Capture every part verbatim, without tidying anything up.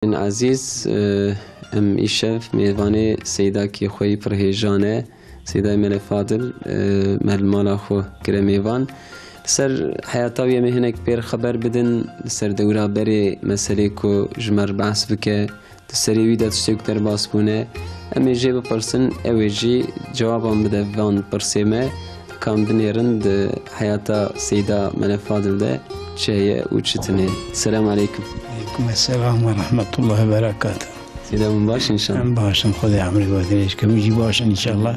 Ezîz, e, em îşev mêvanê seydakê xwe yî pir hêja ne, Seydayê Mele Fadil, e, me li mala xwe kire mêvan. Li ser heyata wî em ê hinek pêr xeber bidin, li ser dewra berê meselê ku ji me re behs bike, di serê wî de tiştê ku derbas bûne, em ê jê bipirsin, ew ê jî cewaban bide van pirsê me, ka em binêrin di heyata Seyda Mele Fadil de çi heye û çi tune. Selamun aleykum. Aleykum esselam ve rahmetullah ve berekatuh. Seyda, hûn baş in înşallah? Em baş in, Xwedê emrê we dirêj ke. Hûn jî baş in înşallah.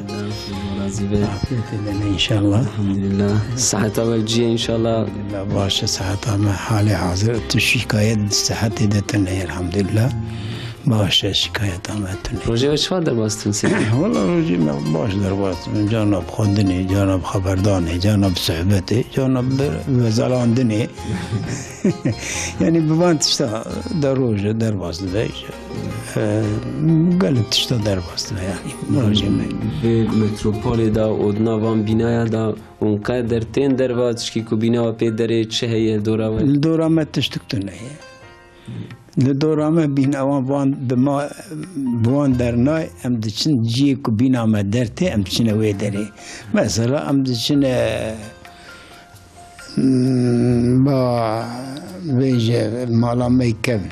Razî be. Afiyetê de ne înşallah. Elhamdulillah. Seheta we cî ye înşallah? Elhamdulillah, baş e seheta me halê hazir. Tu şikayet sehetê de tune ye, elhamdulillah. Baş e, şikayeta me tune. Rojê we çiwa derbas dikin Seyda? Wala rojê me baş derbas dikin. Cana bi xwendinê, cana bi xeberdanê, cana bi sohbetê, cana bi vezelandinê. Yani bi van tişta de roj e derbas dibe. E, gelek tişta derbas dibe yani. Rojê me. Vê metropolê de û di nav van bînaya de hûn qe dertên derva tişkî ku bîna we pê derê çi heye li dora we? Li dora me tiştik tune ye. Li dora me bîna wan van bi ma, bi wan dernay, em diçin ciyê ku bîna me dertê, em diçine wê derê. Mesela em diçine, mm, ba vêje mala me kevn.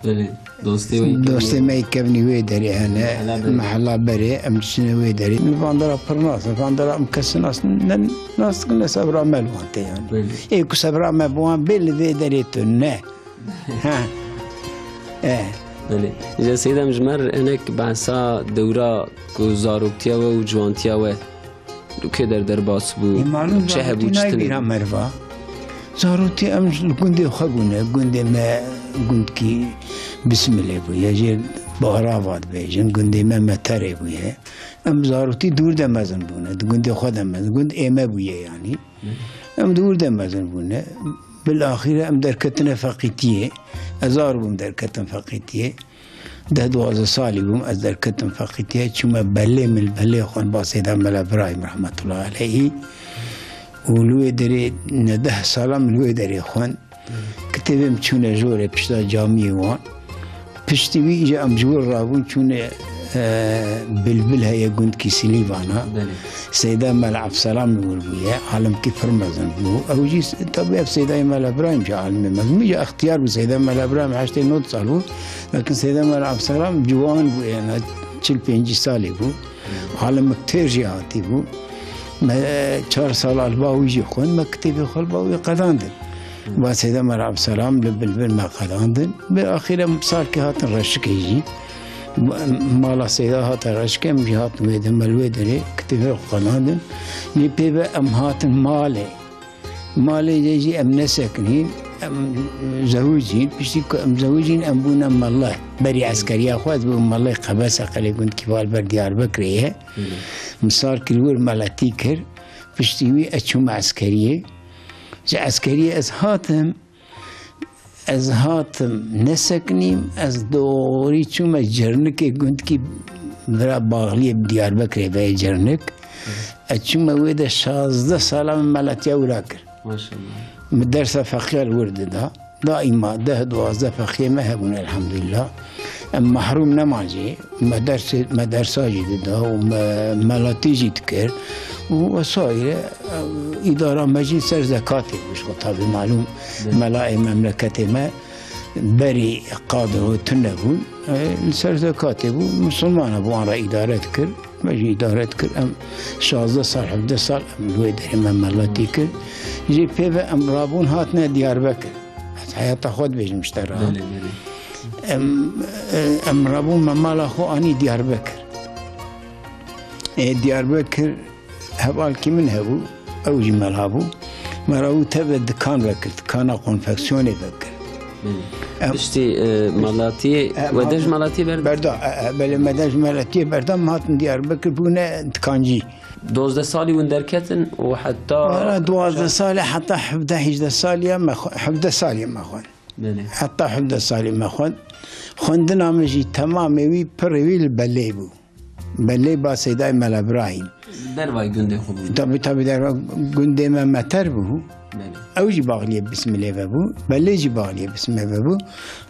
Belê. Dostê wê Dostê me kevnî wê derê hene. Mehela berê. Mehela berê, em diçine wê derê. Li van dera pir nas, li van dera em kes nas, ne, nas dikin, ne sebra me li wan tê yani. Belê. Ê ku sebra me bi wan bê li vê derê tu ne. Ha. E. Belê. Îca Seyda, em ji me re hinek behsa dewra ku zaroktiya we û ciwantiya we li kê der derbas bû? Ê, malum, çi hebû, zaroktiya çi tune? Bîra me re va. Zaroktiya em ji li gundê xwe bûne. Gundê me gundkî Bismilê bûye. Jê Bahrava dibêjin. Gundê me Meterê bûye. Em zaroktiya dûr de mezin bûne. Di gundê xwe de mezin. Gund ê me bûye yani. Em dûr de mezin bûne. Bilaxîre em derketine feqîtiyê. Ez zar bûm derketim feqîtiyê. Deh duwazdeh salî bûm, ez derketim feqîtiyê, çûme belê min, belê xwend ba Seyda Mela Birahîm rahmetullah aleyhî. Û li wê derê ne deh sala min li wê derê xwend. Kitêbê min çûne jorê pişta camiyê wan. Piştî wî îca em ji wir rabûn çûne, e, Bilbil heye gundkî Silîvana. Belê. Seyda Mela Ebselam li wir bûye, alimkî pir mezin bû. Ew jî s-, tabî ev Seydayê Mela Birahîm jî alimê mezin bû. Îca extiyar bû, Seyda Mela Birahîm heştê nod sal bû. Lakin Seyda Mela Ebselam ciwan bû, yani çil pêncî salî bû. Alimik têr jî hatî bû. Me çar sal li ba wî jî xwend, me kitêbê xwe li ba wî qedandin. Ba Seyda Mela Ebselam li Bilbil me qedandin. Bi axîre salkê hatin Reşikê jî. Mala Seyda hate Reşikê, em jî hatin wê de, me li wê derê kitêbê xwe qedandin. Lê pê ve em hatin malê. Malê de jî em nesekinîn, em zewicîn. Piştî ku em zewicîn, em bûne mele. Berî eskeriya xwe ez bûm mele Qebese, qelê gund kî val ber Diyarbekirê ye. Hı. Min sar kir wir, meletî kir. Piştî wî ez çûme eskeriyê. Ji eskeriyê ez hatim. Ez hatim nesekinîm, ez dorî çûme Cernikê, gundkî vira baxliyê bi Diyarbekirê ve ye Cernik. Hı. Ez çûme wê de şazdeh sala min meletiya wira kir. Maşallah. Min dersa feqiya li wir dida. Daîma deh duwazdeh feqiyê me hebûn elhamdulillah. Em mehrûm neman jê. Me dersê, me dersa jî dida û me, melatî jî dikir û wesaîre, e, îdara me jî ser zekatê bû, ji xwe tabî malûm. Belê. Melayê memleketê me berî qadro tune bûn. E, li ser zekatê bû, misilmana bi wan re îdare dikir. Me jî îdare dikir. Em şazdeh sal, hevdeh sal em li wê derê me melatî kir. Jê pê ve em rabûn hatine Diyarbekir. Ez heyata xwe dibêjim ji te re. Belê, belê. Em, e, em rabûn me mala xwe anî Diyarbekir. Ê Diyarbekir hevalkî min hebû, ew jî mela bû. Me rabû teve dikan vekir, dikana konfeksiyonê vekir. Belê. Em Piştî, e, melatiyê, e, we de ji melatiyê berda? Berda, e, e, belê, me de ji melatiyê berda, em hatin Diyarbekir bûne dikancî. Dozdeh salî hûn derketin û heta Wala duwazdeh salê heta hevdeh hîjdeh salî me xwe-, hevdeh salî me xwend. Belê. Heta hevdeh salî me xwend. Xwendina min jî temamê wî, pirê wî li belê bû. Belê ba Seydayê Mela Birahîm. Dervayê gundê xwe bû. Tabî, tabî derva gundê me Meter bû. Ew jî baxliyê Bismilê ve bû, Belê jî baxliyê Bismilê ve bû.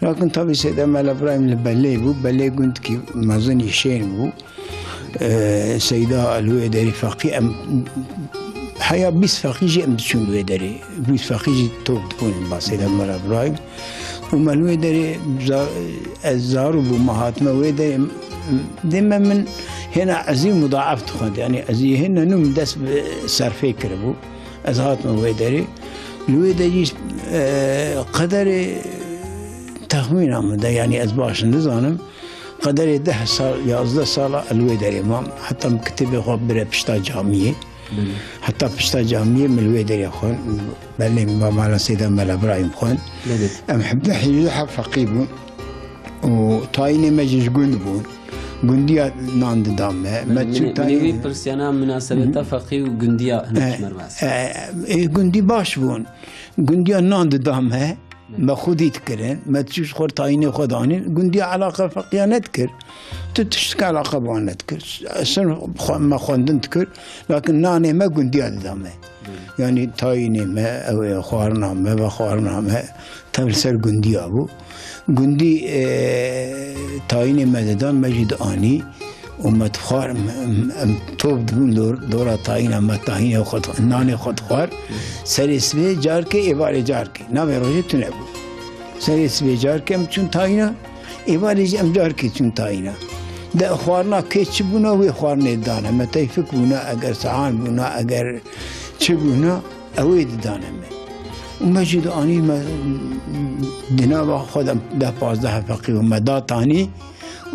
Lakin tabî Seyda Mela Îbrahîm li Belê bû, Belê gundkî mezin î şên bû. Ee, Seyda li wê derê feqî em, heya bîst feqî jî em diçûn li wê derê. Bîst feqî jî top dibûn ba Seyda Mela Îbrahîm. Û me li wê derê za-, ez zarû bûm, me hatime wê derê, dê me min hêna ezî mudaef dixwend. Yanî ezî hêna nû min dest bi serfê kiribû. Ez hatime wê derê. Li wê derê, e, qederê texmîna min de, yanî ez baş nizanim. Qederê deh sal, yazdeh sala li wê derê mam. Heta min kitêbê xwe bire pişta camiyê. Belê. Heta pişta camiyê min li wê derê xwend. Belê min ba mala Seyda Mela Birahîm xwend. Belê. Em hevdeh hevdeh feqî bûn. Û tayînê me jî ji gund bûn. Gundiya nan dida me. Me Min, çû min, min ê wî tayîn- pirsiyana munasebeta feqî û gundiya hinek ji me re behs. E, e, e, gundî baş bûn. Gundiya nan dida me. Me xwedî dikirin. Me çû ji xwe tayînê xwe danîn. Gundiya eleqa feqiya nedikir. Tu tiştek eleqa bi wan nedikir. Sinf xwe, me xwendin dikir. Lakin nanê me gundiya dida me. Yanî tayînê me, ew ê xwarina me, vexwarina me, tev li ser gundiya bû. Gundî, e, tayînê me didan, me jî dianî û me dixwar, em, em, em top dibûn dor-, dora tayîna me, tayînê xwe dixwar, nanê xwe dixwar. Serê sibê carkê, êvarê carkê. Navê rojê tune bû. Serê sibê carkê em çûn tayîna, êvarê jî em carkê çûn tayîna. De xwarina kê çi bûna, wê xwarinê didane. Me teyfik bûna, eger sehan bûna, eger çi bûna, ew ê didane me. Û me jî dianî me di nava xwe de deh pazdeh feqî û me datanî.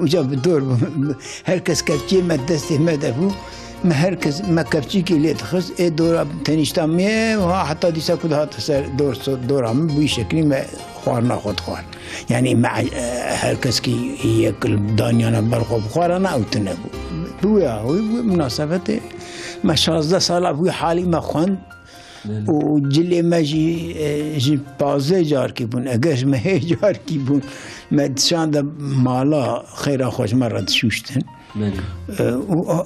Uca bi dor bû. Her kes kevçiyê me destê me de bû. Me her kes, me kevçîkê lê dixist. Ê dora tenîşta me, ha heta dîsa ku dihate ser dor, so-, dora min, bi wî şeklî me xwarina xwe dixwar. Yanî me, e, her kes kî yek li daniyana ber xwe bixwarana, ew tune bû. Bi wê awî, bi wê munasebetê me şazdeh sala bi wî halî me xwend. Belê. Û cilê me jî, e, ji pazdeh carkî bûn. Eger ji me hê carkî bûn, me dişande mala xêra xwe ji me re dişûştin. Belê. E, û, a,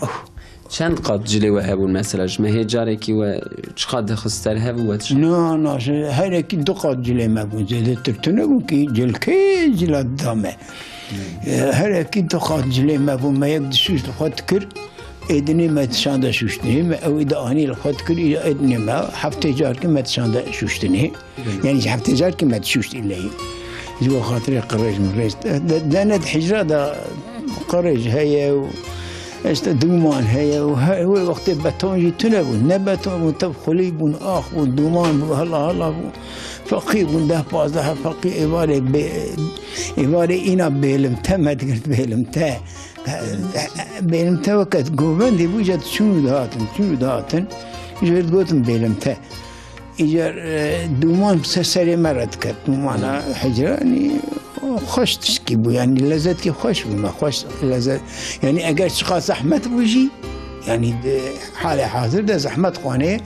Çend qat cilê we hebûn mesela? Ji me hê carekî we çi qat dixist ser hev û we dişand? Na, na, ji herekî du qat cilê me bûn. Zêdetir tune bûn kî cil kê cila dida me. E, herekî du qat cilê me bûn. Me yek dişûşt xwe dikir. Ê dinê me dişande şûştinê, me ew ê dianî li xwe dikir, îja ê dinê me heftê carkî me dişande şûştinê. Yanî ji heftê carkî me dişûşt îleyî. Ji bo xatirê qirêj mirêj. De, de ne di hicra de qirêj heye û işte dûman heye û he-, wê wextê beton jî tune bûn. Ne beton bûn, tev xulî bûn, ax bûn, dûman bû, hela hela bû. Feqî bûn, deh pazdeh feqî êvarê bê-, êvarê îna bêlimte me digirt bêlimte. Bênim te weke govendê bû, îcar çûn û dihatin, çûn û dihatin. Ji vir digotin bêlim te. Îcar, e, dûman ser serê me re diket. Dûmana hicranî xweş tişkî bû. Yanî lezetî xweş bû me. Xweş lezet. Yanî eger çiqas zehmet bû jî, yanî di halê hazir de zehmet xwanê,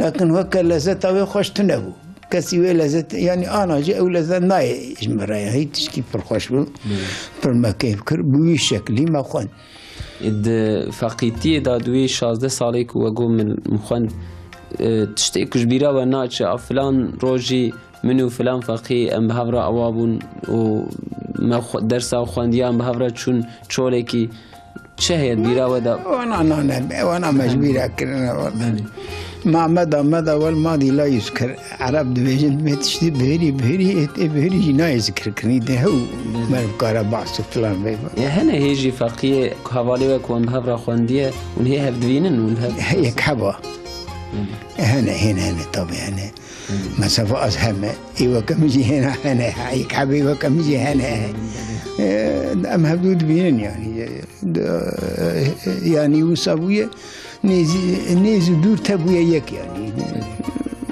lakin weke lezeta wê xweş tune bû. Kesî wê lezet, yanî ana jî ew lezet nayê ji min re, ya hî tişkî pir xweş bû, pir me keyf kir, bi wî şeklî me xwend. Di feqîtiyê de di wê şazdeh salê ku we got min, min xwend, e, tiştê ku ji bîra we naçe, a filan rojî min û filan feqî em bi hev re awa bûn û me xwe-, dersa xwendiyan bi hev re çûn çolekî, Çi heye di bîra we de? Wana nane, wana me ji bîra kirine, wana. Belê. Ma me da, me da, wel ma dî la yüz kir. Ereb dibêjin, me tiştî bihirî, bihirî, ê, ê bihirî jî nayê zikir kirinî de hew Belê. Meriv kara bahs û filan bê. Ya hene hê jî feqiyê ku hevalê we ku em bi hev re xwendiye, hûn hê hev divînin, hûn hev He, yek heba. Belê. Hene, hene, hene, tabii hene. Mesafe az heme, ê weke min jî hene, hene, ha, yek hebê weke min jî hene. E, em hevdû dibînin yani. De, e, yani wisa bûye, nêzî, nêz û dûr te bûye yek yani.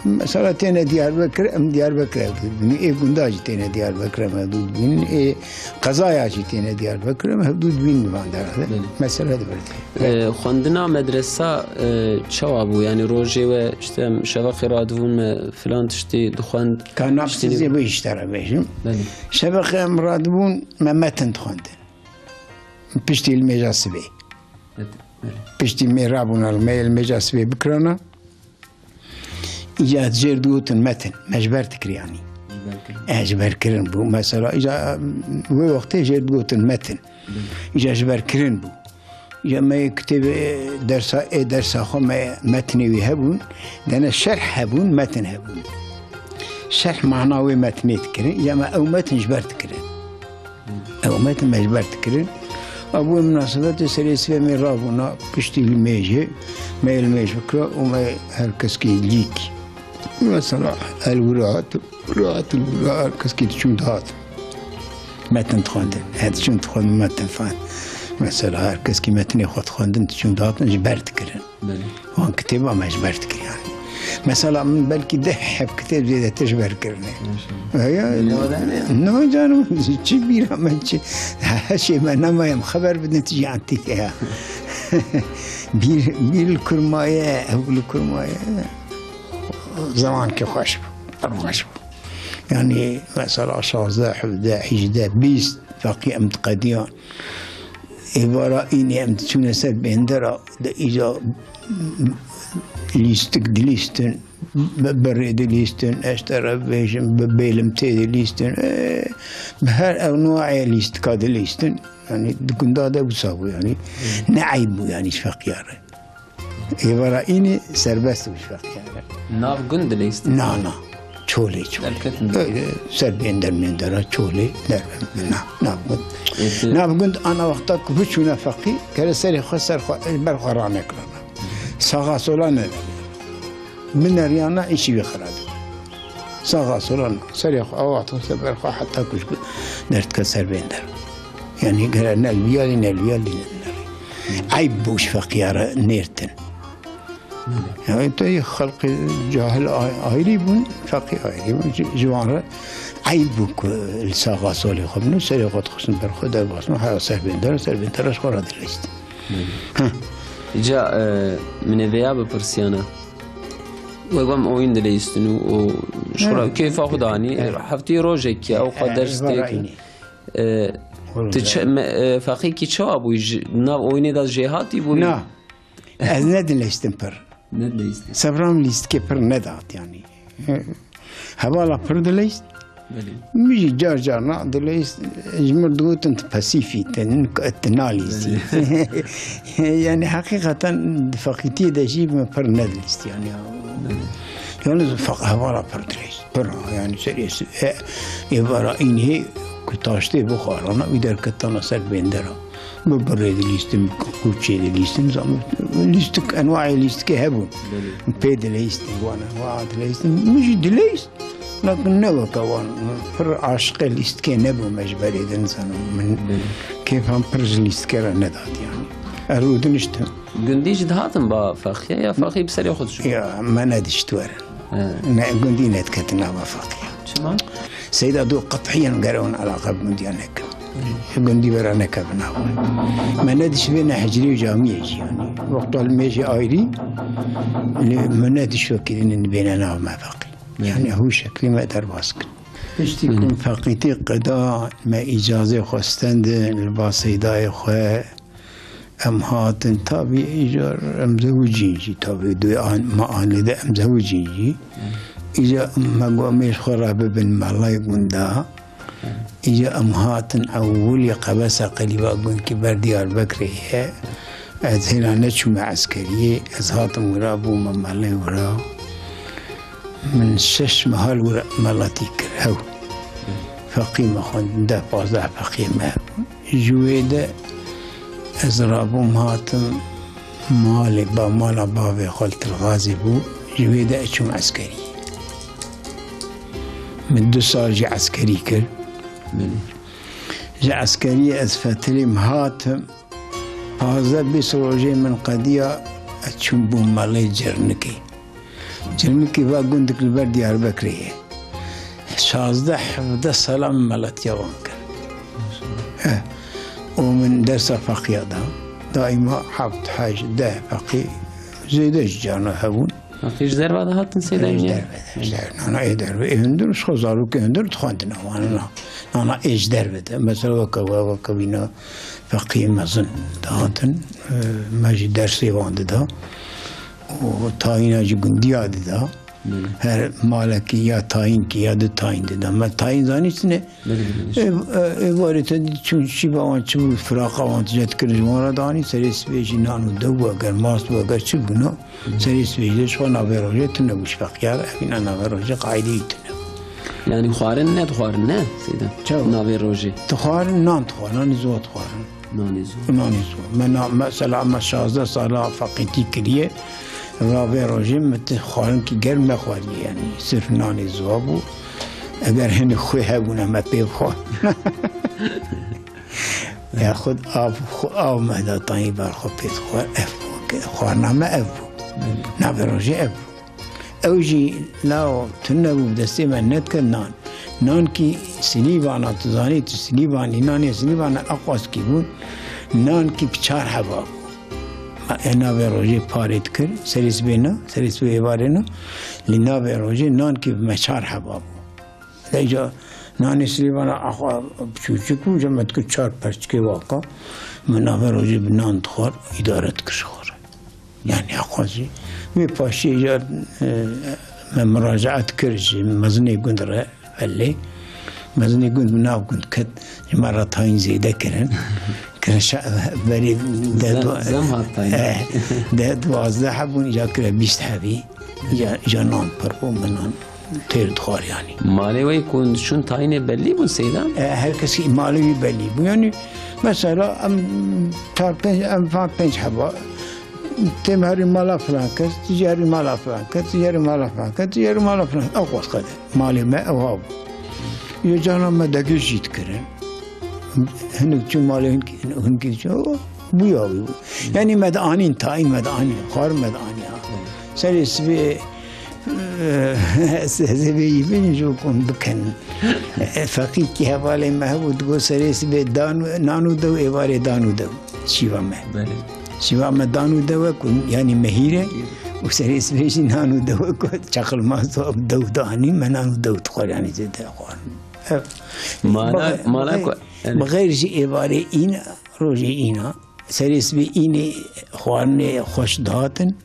Mesela têne Diyarbekir, em Diyarbekir hevdû dibînin. Ê gunda jî têne Diyarbekir, em hevdû dibînin. Ê qezaya jî têne Diyarbekir, em hevdû dibînin van dera de. Belê. Mesele di vir de. E, xwendina medresa, e, çawa bû? Yani rojê we, işte, em şevexê radibûn me filan tiştê dixwend. Ka na tiştê piştî zê bû işte re bêjim. Belê. Şevexê em radibûn me metin dixwendin. Piştî li mêja sibê. Belê, belê. Piştî me rabûna li me li mêja sibê bikirana. Îca jêr digotin metin, me ji ber dikir yanî. Ji ber kirin. E, ji ber kirin bû. Mesela, îca, wê wextê jêr digotin metin. Îca ji ber kirin bû. Îca me kitêbê dersa, ê dersa xwe me metnê wî hebûn. Dene şerh hebûn, metin hebûn. Şerh mana wê metnê dikirin. Îca me ew metin ji ber dikirin. Ew me tim mecber dikirin. A bo wê minasebetê serê sibê me rabûna piştî limêjê, me limêj bikira û me her keskî lîk. Mesela el wira hat, wira hat, el wira her keskî diçûn dihat. Metin dixwendin. He, diçûn dixwendin metin fan. Mesela her keskî metinê xwe dixwendin, diçûn dihatin, ji ber dikirin. Belê. Wan kitêba me ji ber dikir yani. Mesela min belkî deh heb kitêb zêdetir ji ber kirine. Maşallah. Eya, Nava de ne? No canım, çi bîra me çi. Her şey me nema em xeber bidin tu jî antîk ya. Bir, bir kurmaye, ev kurmaye. Zaman ki hoş bu. Hoş bu. Yani mesela şazdeh, hevdeh, hejdeh, bîst, faqî em diqediyan. Êvara înê em diçûne ser bêndera, de îca lîstik dilîstin, bi birê dilîstin, ez te re bêjim, bi bêlimtê dilîstin, e, bi her enwayê lîstika dilîstin. Yani di gunda de wisa bû yani. Ne eyb bû yani ji feqîya re. Êvara înê serbest bû ji feqîya re. Nav gund dileyistin? Na, na. Çolê, Çolê. Derketin. Öyle ser bênder mendera Çolê derve. Na, nav gund. Êtî- Nav gund ana wexta ku biçûne feqî, kere serê xwe ser xwe, ber xwe ranekirana. Saxa sola ne. Bineriyana îşî wî xira dibû. Saxa sola ne. Serê xwe awa xwe ser ber xwe heta ku ji ku derdike ser bênder. Yani gere ne li viyalî, ne li viyalî, ne li viyalî. Eyb bû ji feqîya re nêrtin. Yani te xelqê cahil ay-, ayrî bûn, feqî ayrî bûn. Ji, ji wan re eyb bû ku li saxa solê xwe bin û serê xwe dixistin ber xwe derbas bûn, heya ser bêndera, ser bêndera ji xwe re dileyistin. Belê. Heh. Îca, e, min ê vêya bipirsiyana. Wê gom oyun dileyistin û, û ji xwe re Ha. kêfa xwe danî. Evet. Heftê rojekî ew xwe Evet, ders êvara têkin. Înê. E, Olur, tu çi, evet. me, e, feqîkî çawa bûyî? Ji nav oyunê de jêhatî bûyî? Na. Ez nedileyistim pir. Nedileyistim. Sebra min lîstikê pir nedat yani. Hevala pir dileyist. Belê. Min jî car car na dileyist. Ji min digotin tu pasîfî, tu n-, tu nalîsî. Belê. Yani heqîqeten di feqîtiyê de jî min pir nedileyist yani. Belê. Yalnız feq-, hevala pir dileyist. Pir, yani serê s-, e, êvara înê ku taştê bixwarana, wî derketana ser bêndera. Bi birê dilîstin, bi qûçê dilîstin, zam-, lîstik, enwayê lîstikê hebûn. Belê. Pê dileyistin, wan enwa dileyistin. Min jî dileyist. Lakin ne weke wan, pir aşiqê lîstikê nebûme ji berê de, nizanim. Min Belê. kêfan pir ji lîstikê re nedat yani. Ez rûdiniştim. Gundî jî dihatin ba feqîya ya feqî bi serê xwe diçû? Ya, me nedişt werin. He. Ne, gundî nediketin nava feqîya. Çima? Seyda do qet'iyen gere hûn eleqe bi gundiya nekin. Gundî wera nekevin nava. Me nedişt bêne hicrî û camiyê jî yani. Wexta li mêjê ayrî, li me nedişt wekî din bêne nav me feqî. Yani hû şeklî me derbas kin. Piştî ku feqîtî qeda me îcazê xwe stendin li ba seydayê xwe, em hatin, tabî îcar em zewicîn jî, tabî duê an-, me anê de em zewicîn jî. Îcar me got, em ê ji xwe re bibin melayê gunda. Îcar em hatin ewilî qebesa qelîba gund ki ber Diyarbekirê ye. Ez hêna neçûme eskeriyê, ez hatim wira bûme melayê wira. Min şeş mehal wira melatî kir, hew. Feqî me xwendin, deh pazdeh feqî me. Ji wê de ez rabûm hatim malê ba, mala bavê xwe li Tilxazê bû. Ji wê de ez çûm eskerî. Min du sal jî eskerî kir. Belê. Ji eskeriyê ez fetilîm hatim. Pazdeh bîst rojê min qediya, ez çûm bûm malê Cirnikê. Cirnikê va gundek li ber Diyarbekirê ye. Şazdeh hevdeh sala min meletiya wan kir. He. Û min dersa feqiya da. Daîma heft, heşt, deh feqî zêde ji carna hebûn. Feqî ji derve de hatin sêdayî Ê ji niye? derve de, ji derve. Nana ê derve, ê hundir, ji xwe zarokê hundir dixwendin wan. Na, nana ê ji derve de. Mesela weke we, weke wîna feqî mezin dihatin, e, me jî dersê wan dida. Û tayîna jî gundiya dida. Belê. Her malekî ya tayînkî ya du tayîn dida. Me tayîn zanî çi ne? Belê, belê. Ê, ê, êvarê te dî çûn şîva wan çi bû, firaqa wan tije dikirin ji wan re danî, serê sibê jî nan û dew bû, eger mast bû, eger çi bûna, serê sibê jî ji xwe navê rojê tune bû, ji feqiyar evîna navê rojê qaîdeyî tune bû. Yanî xwarin nedixwarin, ne Seyda? Çawa? Navê rojê. Dixwarin, nan dixwarin, nanî ziwa dixwarin. Nanî ziwa. Nanî ziwa. Me na, mesela me şazdeh sala feqîtî kiriye, navê rojê me ti xwarinkî germ nexwariye, yanî sirf nanê ziwa bû. Eger hinek xwê hebûne me pê bixwar. Ya xwe av, xwe av me da tayî ber xwe pê dixwar, ev bû. Xwarina me ev bû. Navê rojê ev bû. Ew jî law tune bû, bi destê me nedike nan. Nankî Silîvana, tu zanî, tu Silîvanî, nanê Silîvana eqwaskî bûn. Nankî bi çar heba bû. Ma e navê rojê parê dikir, serê sibê na, serê sibê êvarê na. Lê navê rojê nankî bi me çar heba bû. Lê îca nanê Silîvana axwa çûçik bû, îca me dikir çar perçikê waka. Me navê rojê bi nan dixwar, îdare dikir ji xwe re. Yanî heqwa jî. Wê paşê îcar, e, me muracaet kir ji mezinê gund re, belê. Mezinê gund bi nav gund ket, ji me re tayîn zêde kirin. Kirin şa-, berê de Zem, du-, zem hat tayîn. Eh, de duwazdeh hebûn, îcar kire bîst hebî. Ya, îcar nan pir bû, min nan têr dixwar yanî. Malê we ku çûn tayînê belî bûn Seyda? E, her kesî malê wî belî bû. Yanî mesela em çar pênc, em van pênc heba. Têm herî mala filan kes, tu jî herî mala filan kes, tu jî herî mala filan kes, tu jî herî mala filan kes. Ew qas qede. Malê me ew ha bû. Yê cana me degir jî dikirin. Hinek çû malê hinkî, hinkî çû. Bûya wî bû. Yanî me dianîn, tayîn me dianîn, xwarin me dianîn ha. Serê sibê, e, ez ê vê yî bin ji wan bikin. E, feqîrkî hevalê me hebû, digot serê sibê dan, nan û dew, êvarê dan û dew. Şîva me. Belê. Şîva me dan û dew e ku, yanî mehîr e. Mehîr. Û serê sibê jî nan û dew e ku çaqilmaz dew danî, me nan û dew dixwar, yanî zêde xwarin. Ev, Mana, bi, mana bi, ku, yani. Bi xeyr jî êvarê îna, rojê îna. Serê sibê înê xwarinê xweş dihatin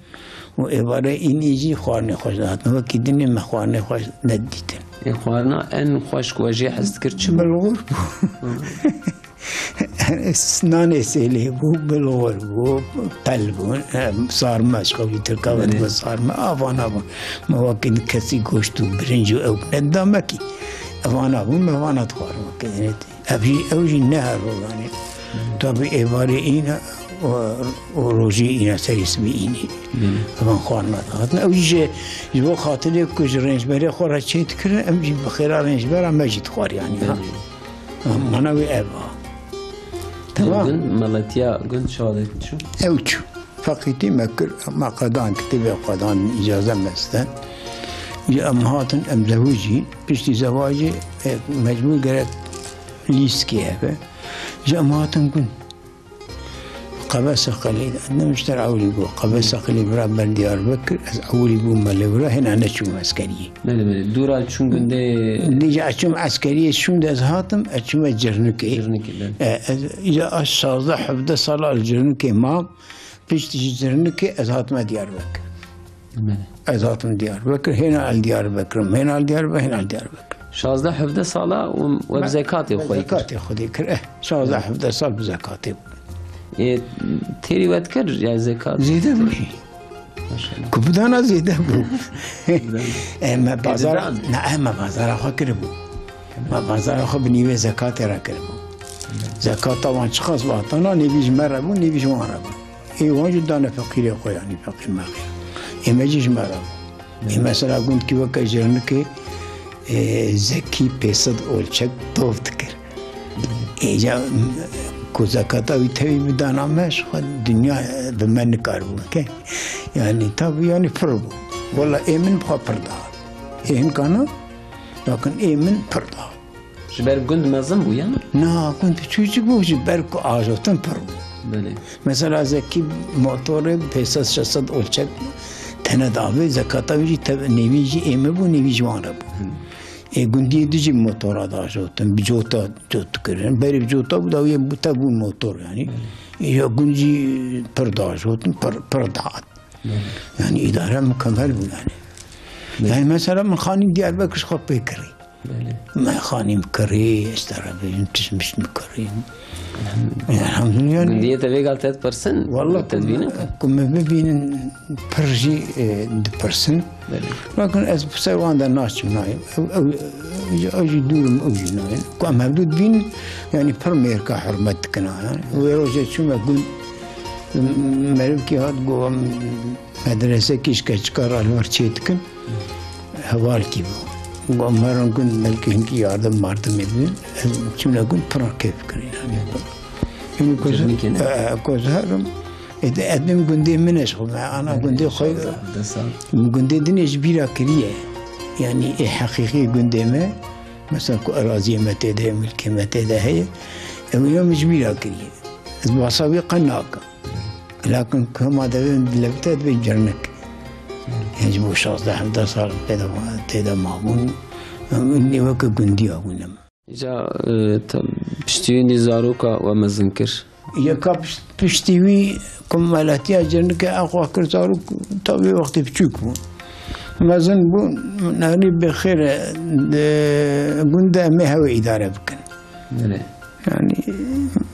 û êvarê înê jî xwarinê xweş dihatin. Wekî dinê me xwarinê xweş nedîtin. Ê, xwarina en xweş ku we jê hez dikir çi bû? Bilxor bû. Nanê sêlê bû, bilxor bû, pel bû, em, sarme, ji qewlî tirka ve Belê. Dibe sarme, a vana bûn. Me wekî kesî goşt û birinc û ew nedida me kî. Evana bûn, me vana dixwarin wekî dinê. Ev jî, ew jî ne her roj, yanî. Tabî êvarê îne û, û rojê îne, serê sibê înê. Hmm. Evan xwarina dihatin. Ew jî ji, ji bo xatirê ku ji rêncberê xwe re çê dikirin, em jî bi xêra rêncbera me jî dixwar, yanî, ha. Hmm. Ha, mana wê ev a. Tamam. Gund, meletiya gund çawa de çû? Ew çû. Feqîtî me kir, me qedan, kitêbê qedan, îcaze me sten. Ji em hatin, em zewicî, piştî zewacê, e, mecbûr gerek lîskê hebe. Ji em hatin gund. Qebe Seqelî, ne mişter ewlî bû. Qebe Seqelî bira ber Diyarbekir, ez ewlî bûm me lê bira, hêna neçûm eskeriyê. Belê, belê. Dûra çûn gundê Dîca çûm eskeriyê, şûnd ez hatim, ez çûme Cirnikê. Cirnikê, belê. E, ez, îca ez şazdeh hevdeh sala li Cirnikê mam. Piştî ji Cirnikê ez hatime Diyarbekir. Belê. Ez hatim Diyarbekir, hêna el Diyarbekir, hêna el Diyarbekir, hêna el Diyarbekir. Şazdeh hevdeh sala û we bi zekatê xwe kir. Zekatê xwe dê kir. Eh, şazdeh hevdeh sal bi zekatê bû. Ê, têrî we dikir ya zekat? Zêde bû jî. Maşallah. Ku bidana zêde bû. Em me bazar, Ê, didan. Na, em me bazara xwe kiribû. Me bazara xwe bi nîvê zekatê re kiribû. Zekata wan çiqas vatana, nêvî ji me re bû, nêvî ji wan re bû. Ê wan jî dane feqîrê xwe, yanî feqîr meqîr. Ê me jî ji me re bû. Ê mesela gundkî weke Jirnikê, ê, Zekî pêsed olçek dov dikir. Ê ca, ku zekata wî tevî bidana me, ji xwe dinya bi me nikaribû bike. Yanî tabî, yanî pir bû. Wela ê min bi xwe pir dihat. Ê hinkana, lakin ê min pir dihat. Ji ber gund mezin bû ya? Na, gund çûçik bû, ji ber ku ajotin pir bû. Belê. Mesela Zekî motorê pênc sed şeş sed olçek tene davê, zekata wî jî tev-, nêvî jî ê me bû, nêvî ji wan re bû. Hı. Ê gundiyê dî jî motora dajotin, bi cota cot dikirin. Berê bi cota bû, dawiyê bû, tev bû motor yanî. Hı. Ê ya gund jî pir dajotin, pir, pir dihat. Hı. Yanî îdare mukemel bû yanî. Belê. Yani mesela min xanî Diyarbekir ji xwe pê kirî. Belê. Me xanî min kirî, ez te re bêjim, tişt mişt min kirî. Elhamdulillah. Elhamdulillah yani. Gundiyê te vê gal te dipirsin? Wallah, te ku dibînin? Me, ku me bibînin pir jî, e, dipirsin. Belê. Lakin ez bi ser wan de naçim nayêm. Ew, ew, ew jî dûr in, ew jî nayên. Ku em hevdû dibînin, yani pir mêrka hurmet dikin ha, yani. Wê rojê çûme gund, merivkî hat got, em medresekî ji keçika re li vir çê dikin. Hevalkî bû. Got, em herin gund, belkî hinkî yardim mardimê bidin. Em çûne gund, pir kêf kirin, yani. Yanî ku ez, Civnikê ne? E, e, ku ez herim, ê de edim gundê min e ji xwe, me ana gundê xwe, Desa. Gundê din ê ji bîra kiriye. Yanî ê heqîqî gundê me, mesela ku eraziyê me tê de heye, milkê me tê de heye, ew îna min ji bîra kiriye. Ez basa wê qe nakim. Lakin ku hema devê min dilevite, divê cernik. Yani ji bo şazdeh hevdeh sal tê de, tê de mabûn. Em weke gundiya bûne. Îca, e, te, piştî wî zarok we mezin kir? Yeka pişt-, piştî wî ku meletiya cernikê ew xwe kir zarok, ta wê wextê biçûk bû. Mezin bû, nerî bêxêr e, di gund de em ê hewe îdare bikin. Belê. Yani,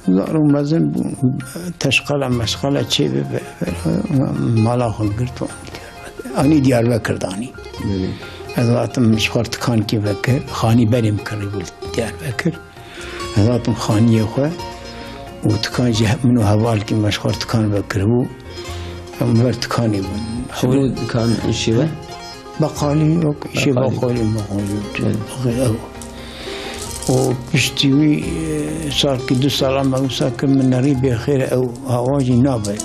zarok mezin bû, teşqele meşqele çê bibe, mala xwe girt û anî Diyarbekir danî. Belê. Ez hatim ji xwe tikan kî vekir, xanî berê min kirî bû Diyarbekir. Ez hatim xaniyê xwe û tikan jî he-, min û hevalkî me ji xwe tikan vekiribû. Em ber tikanê bûn. Hûrû dikan şî we? Beqalî yok, şî Beqalî. Beqalî, beqalî. Evet. Ew. Û piştî wî, e, salkî du sala me wisa kir, min nerî bêxêr ew hawa jî nabe.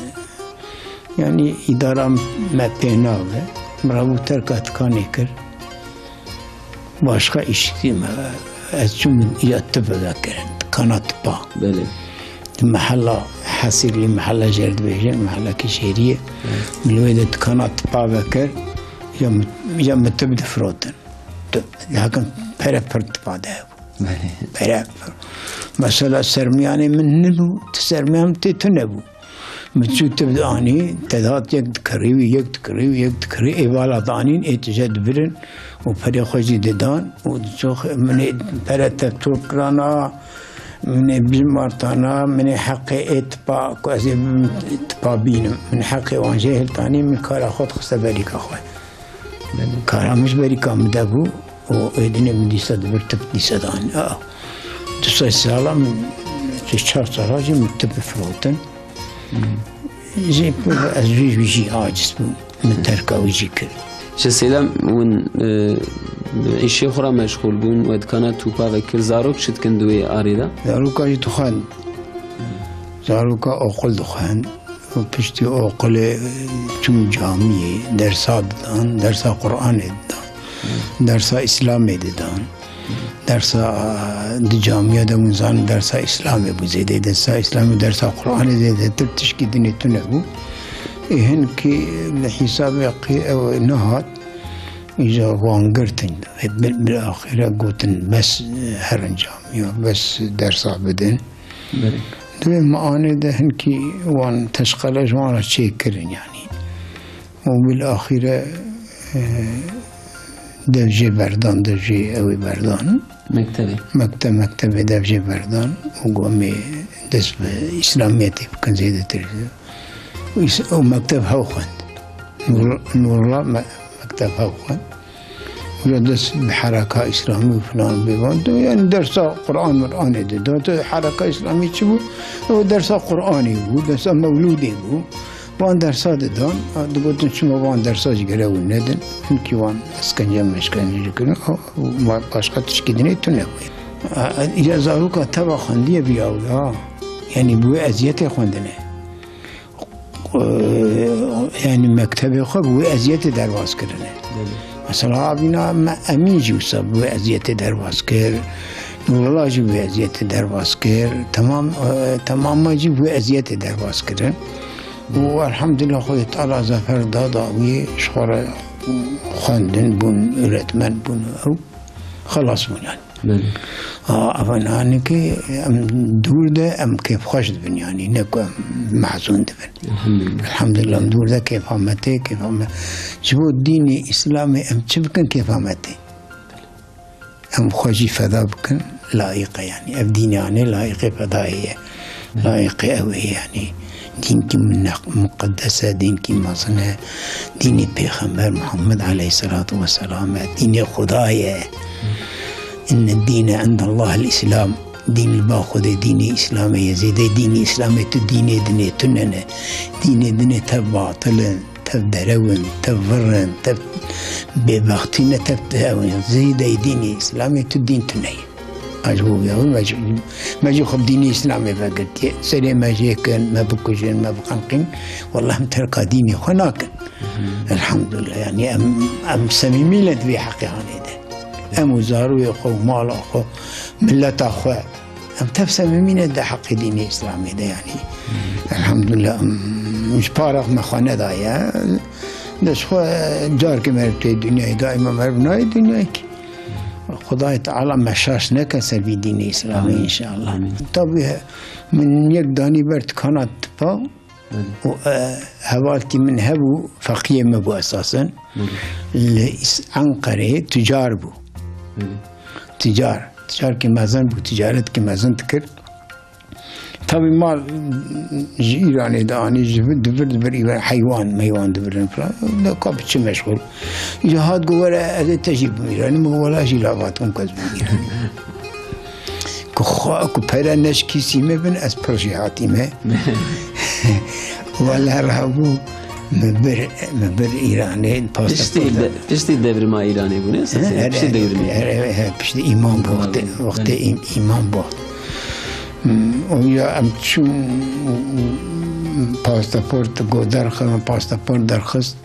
Yani îdara me pê nabe. Min rabû terka tikanê kir. Başka îş dî me. Ez çûm ya tib vekirin. Tikana tipa. Belê. Di mehela Hesîrlî, mehela jê re dibêjin, mehela Kişêriyê. Evet. Min wê de tikana tipa vekir. Ya mi, ya mi tib difirotin. Tu, lakin pere pir tipa de hebû. Belê. Pere pir. Mesela sermiyanê min nibû, tu sermiyan tê tu nebû. Min çû tib dianî, te dihat yek dikirî wî, yek dikirî wî, yek dikirî, ê vala danîn, ê tije dibirin û perê xwe jî didan û diçûx, min ê pere te topirana, min ê bimartana, min ê heqê ê tipa, ku ez ê bibim tipa bînim. Min heqê wan jê hiltanî, min kara xwe dixiste berîka xwe. Belê. Kara min ji berîka min de bû û êdinê min dîsa dibir tip dîsa dan. Aa, du sê sala min, çi çar sala jî min tip firotin. Hmm. Jî ez jî, jî aciz bûm. Min terka wî jî kir. Ji Sêdem hûn, e, îşê xwe re meşxûl bûn, we dikana tûpa vekir. Zarok çi dikin di wê arê de? Zaroka jî dixwend. Zaroka oqil dixwend. Û piştî oqilê çûm camiyê, dersa didan, dersa Qur'anê didan, dersa Îslamê didan. Dersa, di camiya de hûn zanin dersa Îslamê bû zêde, dersa Îslamê, dersa Qur'anê zêdetir tişkî dinê tune bû. Ê hinkî li hîsabê qî ew nehat, îja wan girtin. Ê bil, bil axire gotin, bes herin camiya, bes dersa bidin. Belê. Divê me anê de hinkî wan teşqele ji wan re çêkirin, yanî. Û bil axîre, e, dev jê berdan, dev jê ew ê berdan. Mektebê. Mekte-, mektebê dev jê berdan û got, em ê dest bi Îslamiyetê bikin zêdetir. Û Îs-, û mekteb hew xwend. Nur-, Nurullah me-, mekteb hew xwend. Wilo dest bi hereka Îslamî û filan bê van. Tu, yani dersa Qur'an Mur'anê de. Da tu hereka Îslamî çi bû? O dersa Qur'anê bû, dersa mewlûdê bû. Van dersa didan, a, digotin çima van dersa ji gere hûn nedin. Hinkî wan eskence meşkence jî kirin. A, ma-, başqa tişkî dinê tune bûye. A, a, ya zaroka teva xwendiye bîya wî, ha. Yani bi wê eziyetê xwendine. Eee, yani mektebê xwe bi wê eziyetê derbas kirine. Belê. Mesela Avîna me Emîn jî wisa bi wê eziyetê derbas kir. Nurullah jî bi wê eziyetê derbas kir. Temam, eee, temama jî bi wê eziyetê derbas kirin. Û elhamdülillah Xwedê Teala zefer da, da wî ji xwe re xwendin bûn, öğretmen bûn ew. Xelas bûn yani. Belê. A, evan hanî ki em dûr de em kêfxweş dibin, yanî ne ku em mehzûn dibin. Elhamdülillah. Elhamdülillah, em dûr de kêfa me tê, kêfa me. Ji bo dînê Îslamê em çi bikin kêfa me tê. Em xwe jî feda bikin, layiq e yanî. Ev dînê anê layiqê fedayê ye. Layiqê ew ê yanî. Dînkî min-, muqeddes e, dînkî mezin e. Dînê Pêxember Muhammed aleyhisselatu vesselam e. Dînê Xuda ye. Inne dîne indallahil Îslam. Dîn li ba Xwedê dînê Îslamê ye. Zêdeyê dînê Îslamê tu dînê dinê tune ne. Dînê dinê tev batil in, tev derew in, tev vir in, tev bêbextî ne, tev ew in. Zêdeyê dînê Îslamê tu dîn tune ye. Ez bû ya, me jî, me jî xwe bi dînê Îslamê vegirtiye. Serê me jê kin, me bikujin, me biqenqîn. Wallah em terka dînê xwe nakin. Elhamdulillah, yanî em, em semîmî ne di vê heqê hanê de. Em û zarûyê xwe û mala xwe, mileta xwe, em tev semîmî ne di heqê dînê Îslamê de, yanî. Elhamdulillah, em ji para xwe me xwe nedaye. De ji xwe carkê me tê dinyayê, daîma me nayê dinyayê ki. Xwedayê Teala me şaş neke ser vî dînê Îslamê, amîn, înşallah. Amîn. Tabî min yek danî ber tikana tipa, Belê. Û, e, hevalkî min hebû, feqiyê min bû esasen. Belê. Li Îs-, Enqereyê tucar bû. Belê. Tucar. Tucarkî mezin bû, ticaretkî mezin dikir. Tabî mal ji Îranê dianî, ji vir, di vir, di vir Îran, heywan, meywan divirin filan. De ka bi çi meşxul. Îja hat got, "Were, ez ê te jî bim Îranî." Min got, "Wela jî lavat bim, ku ez bim Îranî." Ku xwe, ku pere ne ji kîsî me bin, ez pir jî hatîme. Wele rabû, me bir, me bir Îranê, piştî pasaporta de-, piştî devrima Îranê bûne, He, sesê, he, piştî he, devrima. He, he, he, piştî îman bû, Tamam, wextê, wextê belê. Î-, îman bû. Hmm, û ya em çûn, pasaport, got derxin, pasaport derxist.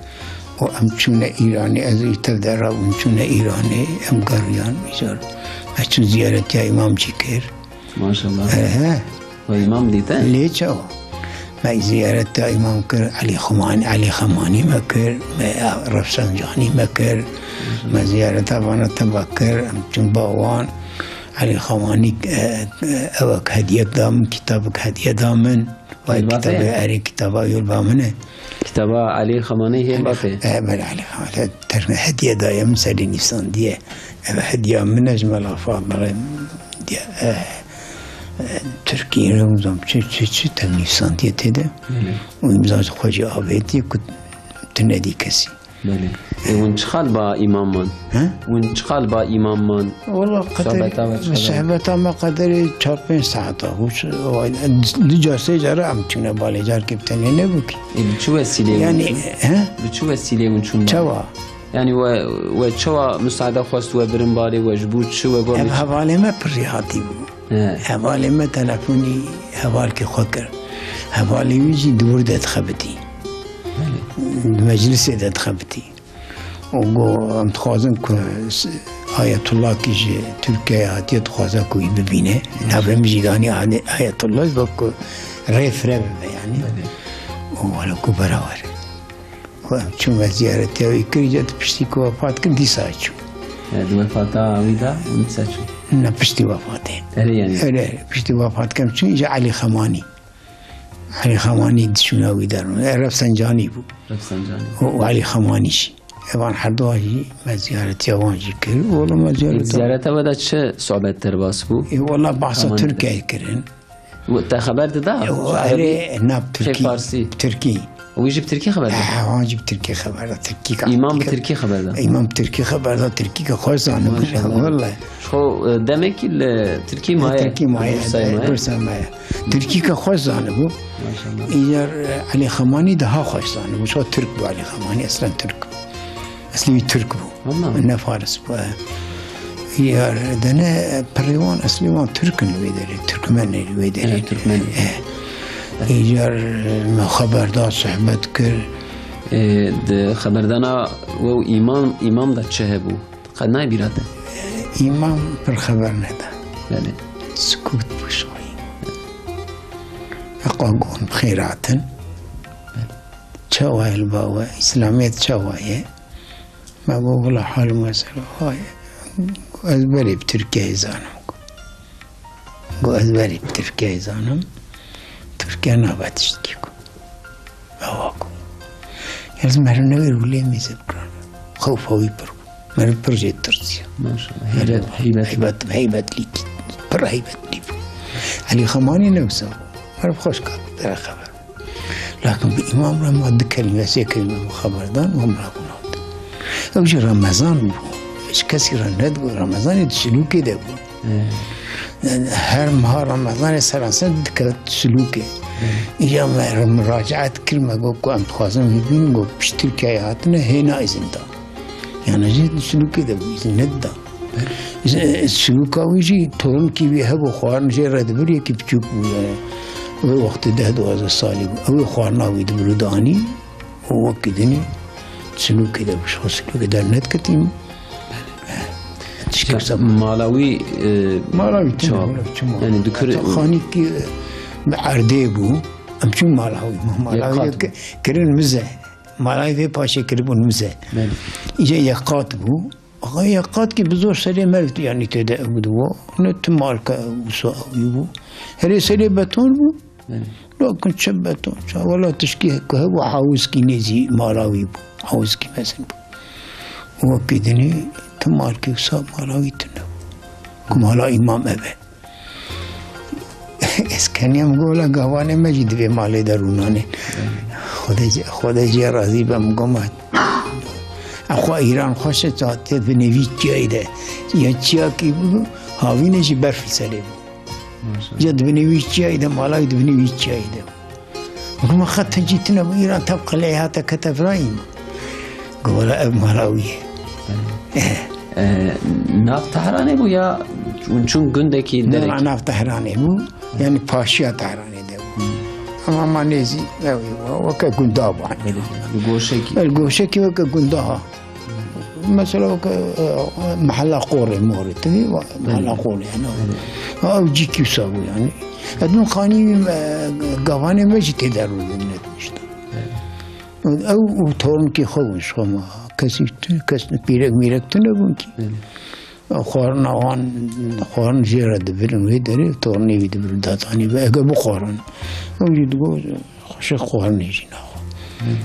Û em çûne Îranê, ez û tev de rabûm, çûne Îranê, em geriyan, îcar. Me çû ziyaretiya îmam jî kir. Maşallah. Ehe. We îmam dîte? Lê çawa? Me ziyaretiya îmam kir, Elî Xuman-, Elî Xemanî me kir, me Refsancanî me kir, me ziyareta vana teva kir, em çûn ba wan. Elî Xemanî, e, e, ewek hediyek da min, kitabek hediye da min. Vay Elbafê? Kitabê, erê, kitaba yol ba min e. Kitaba Elî Xemanî hê Elî bafê. Xe-, e, belê, Elî Xemanî. Terme hediye daye min serî nîsandiye. Ev hediya min e ji me lafa bere diye. E, e, Tirkî re uzam çi, çi, çi te nîsandiye tê de. Belê. Û îmza xwe jî avêtiye ku tu nedî kesî. Belê. Ê, hûn çiqal ba îmam man? He? Hûn çiqal ba îmam man? Wala qederê, Sohbeta we çiqal? Sohbeta me qederê çar pênc saeta bû. Ç-, o, du car, sê cara em çûne balê, carkê bi tenê nebû ki. Ê, bi çi wesîleyê hûn Yani, çûn? He? Bi çi wesîleyê hûn çûn balê? Çawa? Yani we, we çawa misaade xwest we birin balê, we ji bo çi we got Ev me çi? Hevalê me pir jêhatî bû. He. Hevalê me telefonî hevalkê xwe kir. Hevalê wî jî di wir de dixebitî. Belê. Di meclisê de dixebitî. Û got, em dixwazin ku s-, Ayetullah kî ji Tirkiyeyê hatiye, dixwaze ku wî bibîne. Navê min jî danî Ade-, Ayetullah, wek ku rê fire bibe, yanî. Belê. Û wele ku berawer. Û em çûn me ziyaretiya wî kir, îca di piştî ku wefat kir, dîsa çûn. E, di wefata wî de hûn dîsa çûn? Ne, piştî wefatê. Erê, yanî. Erê, erê, piştî wefat kirin çûn, îca Elî Xemanî. Elî Xemanî diçûna wî derûn. E, Refsencanî bû. Refsencanî. Û, û Elî Xemanî jî. Evan herduwa jî me ziyaretiya wan jî kir. Wala me ziyareta Ziyareta we de çi sohbet derbas bû? E, wala bahsa Xemanî de. Tirkiyeyê kirin. Te xeber dida? E, o, Ji erê, erebî? Na, Şey, Tirkî. Farsî. Tirkî. Wî jî bi tirkî xeber dida? E, wan jî bi tirkî xeber da. Tirkî ka-, Îmam bi tirkî xeber da? Îmam bi tirkî xeber da, tirkî ke xweş zanibû. Maşallah. Wallahî. Xwe, e, demekî li tirkî maye. Tirkî maye, Bursayê e, maye. Bursayê maye. Tirkî ke xweş zanibû. Maşallah. Îcar, e, Elî Xemanî daha xweş zanibû. Çawa tirk bû Elî Xemanî, eslen tirk bû. Eslî wî tirk bû. Wala. Ne faris bû, e. Yar dene pirê wan, eslî wan tirk in li wê derê, tirkmen in li wê derê. Evet, tirkmen. E. Îcar me xeber da, sohbet kir. E, di xeberdana we û îmam, îmam de çi hebû? Qet nayê bîra te? Îmam pir xeber neda. Belê. Sukût bû şoyî. Heqa gon bi xêr hatin. Belê. Çawa ye li ba we? Îslamiyet çawa ye? Me got, wila hal û mesele wa ye. Ez berê bi Tirkiyeyê zanim. Got, ez berê bi Tirkiyeyê zanim. Tirkiye nabe tiştkî ku. Ewa ku. Ez meriv newêr û lê mêze bikirane. Xewfa wî pir bû. Meriv pir jê tirsiya. Maşallah. Heybet, heybet. Heybet, heybetlî. Pir heybetlî bû. Elî Xemanî newsa bû. Meriv xweş kat, bere xeber. Lakin bi Îmam re ma du kelîme, sê kelîme bi xeber dan, wan bira bûn hat. Ew jî Remezan bû. Ji kesî re nedibû. Remezanê di silûkê de bû. Her meha Remezanê seranser dikevt silûkê. Îja me re muracaet kir, me got ku em dixwazin wî bînin, got pişt Tirkiyeyê hatine, hêna îzin da. Yani jî di silûkê de bû, îzin nedida. Ji, silûka wî jî, toronkî wî hebû, xwarin jê re dibir, yekî biçûk bû, yani. Wê wextê deh duwazdeh salî bû. Ew ê xwarina wî dibir û danî, û wekî dinê, silûkê de bû, ji xwe silûkê dernediketî. Tişkî Mala wî, e, Mala wî tune çawa? Bû, çima? Yani dikir- Xanîkî, e, bi erdê bû. Em çûn mala wî. Mala wî Yek qat. Ki-, kirin mize. Mala wî vê paşê kiribûn mize. Belê. Îca yek qat bû. Axa yek qat ki bi zor serê meriv, yani tê de ew dibo. Ne tu mal ke wisa ew bû. Herê serê beton bû. Belê. Lakin çi beton, çi, wela tişkî ku hebû, hawizkî nêzî mala wî bû. Hawizkî mezin bû. Wekî dinê tu malkî wisa mala wî tune bû. Ku mala Îmam ev e. Ez keniya min got, wela gavanê me jî di vê malê de rûnanê. Xwedê jê, Xwedê jê razî be, min got, ma, xwe Îran xweş e, hatiye binê vî çiyayê de. Ya çiyakî bû, havînê jî berf li serê bû. Maşallah. Ya di binê wî çiyayê de, mala wî di binê wî çiyayê de. Min got, ma xet hincî tune bû, Îran tev qeleyê hate kete vira Îmam. Got, wela ev mala wî ye. Eh. Eh, nav Tehranê bû ya çûn, çûn gundekî Ne, derek? Na, nav Tehranê bû. Yani paşiya Tehranê de bû. Hmm. Ama ma nêzî, ew, weke gunda bû. Belê, bi goşekî. El goşekî weke gunda ha. Mesela weke, e, mehela Qorê Morê, tevî wa-, mehela Belê. Qorê, yani. Belê. Ha, ew cî kî wisa bû, yani. Edûn xanî, e, gavanê me jî tê de rûdin, ne işte. Belê. Ew û tornikê xwe bûn ji xwe ma. Kesî tu-, kes pîrek mîrek tune bûn kî. Belê. Xwarina wan, xwarin jê re dibirin wê derê, tornê wî dibir datanî ve, ege bixwarin. Ew jî digot, xweşik xwarinê jî naxwe.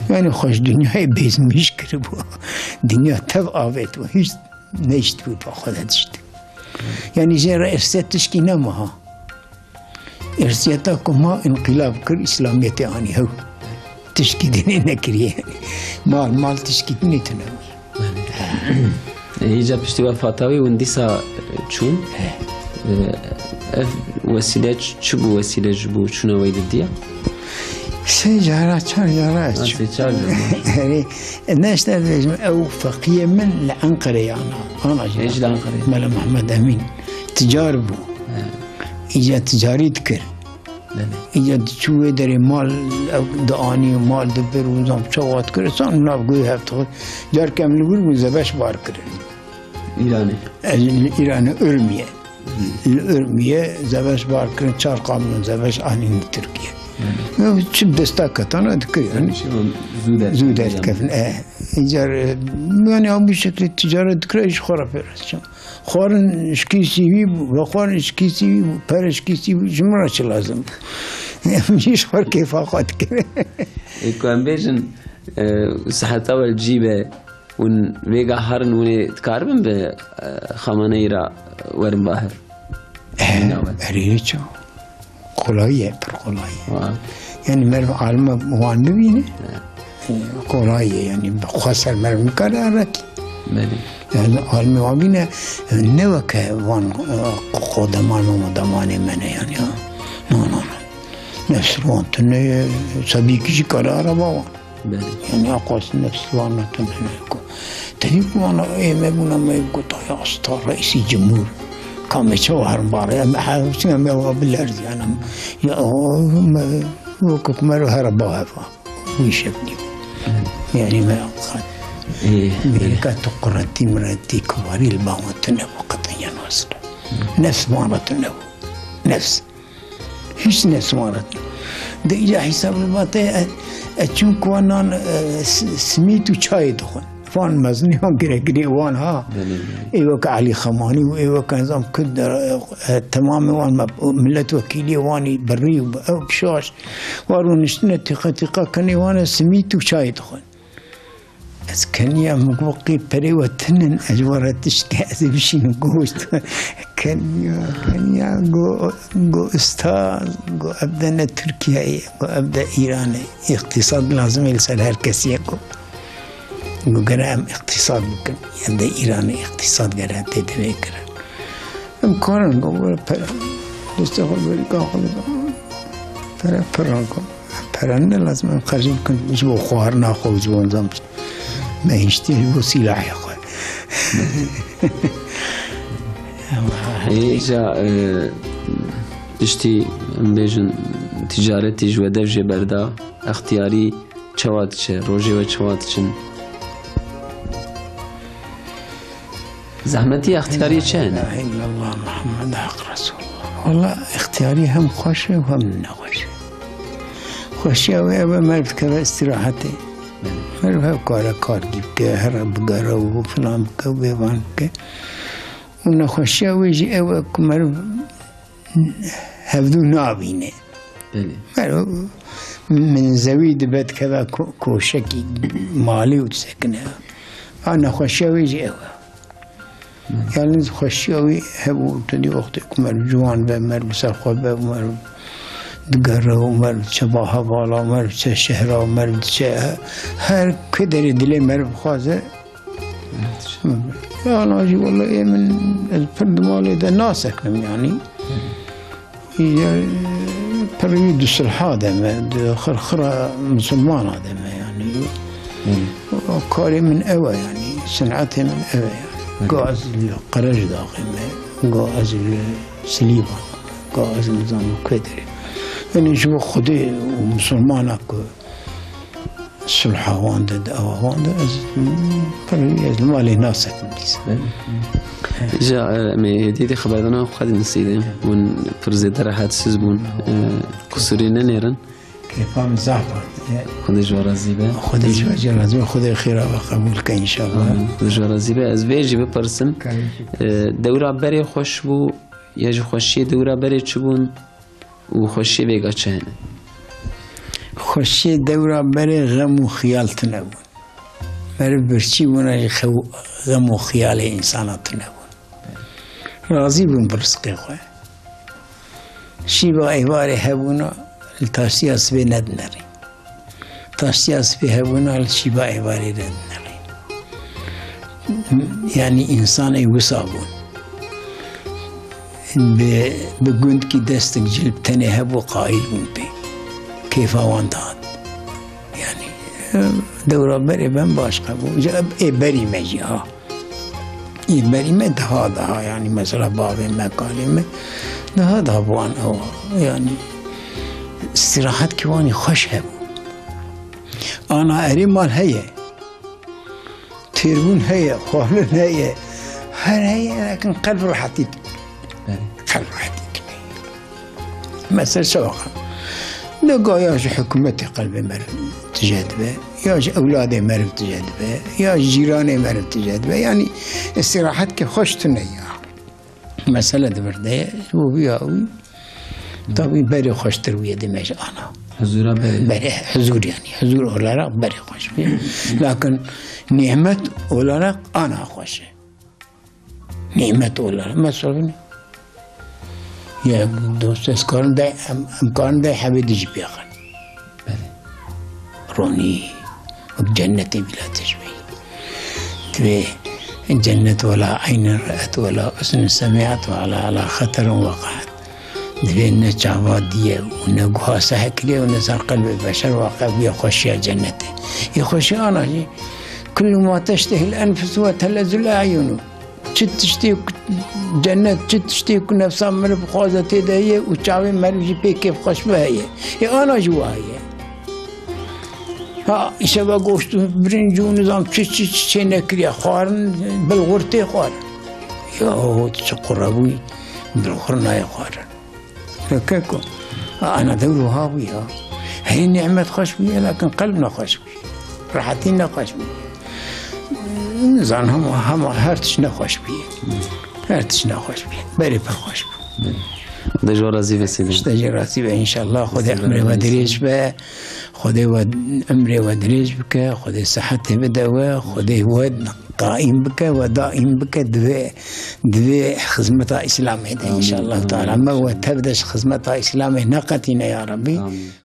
Belê. Yani xweş dinyayê bezmîş kiribû. Dinya tev avêt û hiç neyşt bû pa xwe de tişt. Yani jê re irsiyet tişkî nema ha. Irsiyeta ku ma înqilab kir, Îslamiyetê anî hew. Tişkî dinê nekiriye. Mal, mal tişkî dinê tune bû. Îca piştî wefata wî hûn dîsa çûn. He. Ev wesîle ç-, çi bû wesîle ji bo çûna wê li diya? Sê cara, çar cara ez Ha, çûm. Sê çar cara. Erê, ne işte dibêjim, ew feqiyê min li Enqereyê ana. Ana jî Ê, ji li Enqereyê. Mela Mehmed Emîn. Ticar bû. He. Îca ticarî dikir. Belê. Îca diçû wê derê mal, ew dianî, mal dibir û zam çawa dikir. San nav guhê hev dixist. Carke em li wir bûn, zebeş bar kirin. Îranê. Ez li Îranê, Urmiye. Li Urmiye zebeş bar kirin, çar kamyon zebeş anîn li Tirkiye. Belê. Ew çi desta ketana dikir yani. Tabii, şey, zû derkevin Zû derkevin, yani. E. Îcar, e, yani, ew bir şekilde ticaret dikir, ji xwe re pêre diçin. Xwarin şikîsî wî bû, vexwarin şikîsî wî bû, pere şikîsî bû, ji min re çi lazim bû? Em jî ji xwe re kêfa xwe dikirin. Ê ku em bêjin, e, siheta we li cî be, hûn vêga herin, hûn ê dikaribin bi, e, Xameneî re werin bahir? Eh, Bîna we. Erê çawa? Kolay ye, pir kolay ye. Wa. Yani meriv alime wan bibîne, Evet. kolay ye yani, bi xwe ser meriv nikare erekî. Belê. Yani alime wan bîne, ne weke van, e, qodeman û demanê me ne yani, ha. No, no, no. Nefs wan tune ye, sebîkî jî kare araba wan. Belê. Yani aqas nefs wan tune ne ku. Tevî ku wana ê me bûna me gota ya sta reîsî cumhur. Ka me çawa herin bare, em her çi me wa bilerz yani. Ya o me wekî me ro here ba heva. Bu şeklî. Yani me qat. Ê, Mêrika tu quretî miretî kuvarî li ba wan tune bû qetin ya nasir. Nefs wan re tune bû. Nefs. Hiç neswarat. De îca hesab li ba te, e, e, çûn ku nan, e, s-, simît û çayê dixwin. Van mezinî, van giregirê wan ha. Belê, belê. Ê wek Elî Xemanî û ê wek nizam ku de, e, temamê wan me, milet wekîliyê wan î birî û ew şaş. War û niştine tîqa tîqa kenê wan e simît û çayê dixwin. Ez keniya min got qê perê we tinin, ez ji we re tiştê ez ê bişînim goşt. Keniya, keniya go, go ustaz, go ev de ne Tirkiyeyê, go ev de Îranê. Îqtîsad lazim e li ser her kesî ye go. Go gere em îqtîsad bikin. Em de Îranê îqtîsad gere tê divê kirin. Em karin go were pere. Destê xwe berî ka xwe dike. Pere pir go. Pere ne lazim em xercî bikin. Ji bo xwarina xwe, ji bo nizam. Me hiştî ji bo sîlahê xwe. Ê, îca, e, piştî em bêjin ticaretî ji we dev jê berda, extiyarî çawa diçe, rojê we çawa diçin? Zehmetî extiyarî çi hene? La ilahe illallah Muhammed Haq Resulullah. Wala extiyarî hem xweş e û hem nexweş e. Xweşiya wê ew e meriv dikeve îstîrahetê. Meriv hev kare kar dî bike, here bigere û filan bike û bêvan bike. Û nexweşiya wê jî ew e ku meriv hevdû nabîne. Belê. Meriv min zewî dibe dikeve ko-, koşekî malî û disekine. A nexweşiya wê jî ew e. Belê. Yalnız xweşiya wî hebû, tu dî wextê ku meriv ciwan be, meriv li ser xwe be, meriv digere û meriv diçe ba hevala, meriv diçe şehra, meriv diçe he-, her ku derê dilê meriv bixwaze, Ya ana jî wele ê min, ez pir di malê de nasekinim yanî. Îcar pir wî di sulha de me, di xirxira misilmana de me yanî. Karê min ew e yanî, sinetê min ew e yanî. Ga ez li Qerejdaxê me, ga ez li Silîvan, ga ez nizam ku derê. Yanî ji bo Xwedê û misilmana ku sulha wan de, di ewa wan de, ez, pir, ez li malê nasekim dîsa. Îca, e, em ê hêdî hêdî xeberdana xwe qedî nisî de. Hûn pir zêde rehetsiz bûn. E, qusûrê nenêrin. Kêfa min zaf hat. Xwedê ji we razî be. Xwedê ji we jî razî be. Xwedê xêra we qebûl ke înşallah. Amin. Xwedê ji we razî be. Ez vê jî bipirsim. Karê jî. E, dewra berê xweş bû, ya jî xweşiyê dewra berê çi bûn? û xweşiyê vêga çi hene? Xweşiyê dewra berê xem û xiyal tune bûn. Meriv birçî bûna jî xew-, xem û xiyalê însana tune bûn. Razî bûn bi rizqê xwe. Şîva êvarê hebûna li taştiya sibê nedinerî. Taştiya sibê hebûna li şîva êvarê re dinerî. Yanî însanê wisa bûn. Bi, bi gundkî destik cilb tenê hebû qayîl bûn pê. Kêfa wan dihat. Yanî, e, dewra berê ben başqa bû. Ji ê berî me jî ha. Ê berî me daha daha, yanî mesela bavê me, kalê me daha daha bi wan ew, yanî îstîrahetkî wanî xweş hebû. Ana erê mal heye. Têrbûn heye, xwarin heye. Her heye, lakin qelb rehetî. Belê. Qelb rehetî. Mesela çawa? Ne ga ya ji hikûmetê qelbê meriv tije dibe, ya ji ewladê meriv tije dibe, ya ji cîranê meriv tije dibe. Yanî îstîrahetkê xweş tune ya. Mesele di vir de ye, ji bo vî ya wî, tabî berê xweştir wî ye dime ji ana. Huzura berê. Berê, huzur yanî. Huzur olarak berê xweş bûye. Lakin nîmet olarak ana xweş e. Nîmet olarak. Mesela ne? Ya dost, ez karin de, em, em karin de hevê dijî pêxin. Belê. Ronî, wek cennetê bila tişbî. Divê cennet wela eynin re'et wela uzun semi'et wela ala xeterin weqat. Divê ne çava diye û ne guha seh kiriye û ne ser qelbê beşer waqe bûye xweşiya cennetê. Ê xweşiya ana jî, kullu ma teştehil enfus ve telezzul a'yunu. Çi tiştê ku cennet, çi tiştê ku nefsa meriv bixwaze tê de heye û çavê meriv jî pê kêfxweş ve heye. Ê ana jî wa heye. Ha, îşeva goşt û birinc û nizam çi, çi, çi çê nekiriye. Xwarin, bilxur tê xwarin. Ya, tu çi qure bûyî, bilxur nayê xwarin. Keko, ana dewr wiha bû ya. Hey nîmet xweş bûye, lakin qelb nexweş bûye. Rehetî nexweş bûye. Nizanim hema, hema her tişt nexweş bûye. Her tişt nexweş bûye. Berê pir xweş bû. Xwedê ji we razî be Seyda. Ji te jî razî be înşallah. Xwedê emrê we dirêj be. Xwedê we emrê we dirêj bike. Xwedê sihetê bide we. Xwedê we daîm bike, we daîm bike. Divê, divê xizmeta Îslamê de înşallah Teala. Me we tev de ji xizmeta Îslamê neqetîne ya Rebî. Amîn.